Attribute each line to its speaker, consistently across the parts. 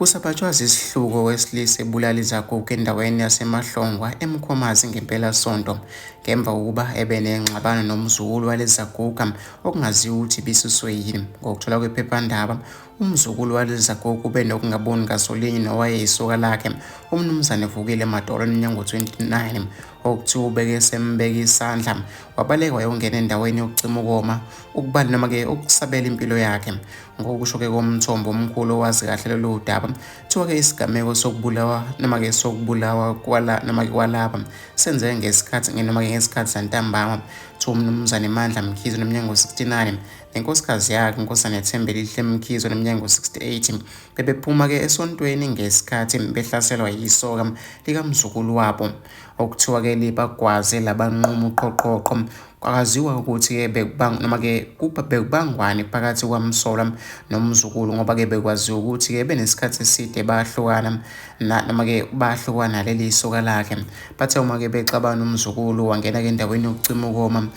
Speaker 1: Kusabatshwa isihluku owesilisa ebulala izaguga endaweni yaseMahlongwa eMkhomazi ngempelasonto ngemva kokuba ebe nengxabano nomzukulu walezi zaguga okungaziwa ukuthi ibisuswe yini. Ngokuthola kwephephandaba, umzukulu walezi zaguga ube nokungaboni ngasolinye nowayeyisoka lakhe uMnumzane Vukile Madolo oneminyaka engu-29 okuthiwa ubeke esembeka isandla wabaleka wayongena endaweni yokucima ukoma ukubala noma-ke ukusabela impilo yakhe. Ngokusho-ke komthombo omkhulu owazi kahle lolu daba, kuthiwa-ke isigameko sokubulawa noma-ke sokubulawa kwala noma-ke kwalaba senzeke ngesikhathi noma-ke ngesikhathi santambama. Kuthiwa uMnumzane Mandla Mkhize oneminyaka engu-69 nenkosikazi yakhe uNkosazana Thembelihle Mkhize oneminyaka engu-68 bebephuma-ke esontweni ngesikhathi behlaselwa yisoka likamzukulu wabo okuthiwa-ke libagwaze labanquma uqhoqhoqho. Kwakaziwa ukuthi-ke bekubang noma-ke bekubangwani phakathi kwamsolwa nomzukulu ngoba-ke bekwaziwa ukuthi-ke benesikhathi eside bahlukana noma-ke bahlukana leli soka lakhe. Bathe uma-ke bexabana umzukulu wangena-ke endaweni yokucima ukoma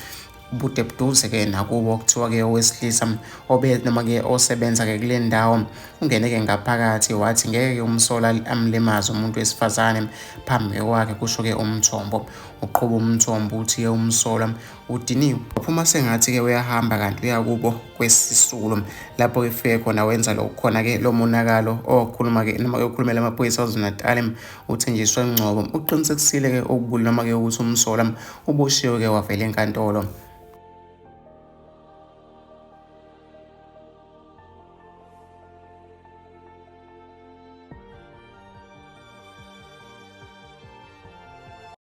Speaker 1: bude buduze-ke nakubo kuthiwa-ke owesilisa obe noma-ke osebenza-ke kule ndawo ungene-ke ngaphakathi wathi ngeke umsolwa amlimaze umuntu wesifazane phambi kwakhe, kusho-ke umthombo. Uqhuba umthombo uthi-ke umsolwa udiniwe waphuma sengathi-ke uyahamba kanti uya kubo kwesisulu lapho efike khona wenza lokhu khona-ke lo monakalo okhuluma-ke noma-ke ukhulumela amaphoyisa KwaZulu-Natal uThenjiswe Ngcobo uqinisekisile-ke ukubuli noma-ke ukuthi umsolwa uboshiwe-ke wavela enkantolo.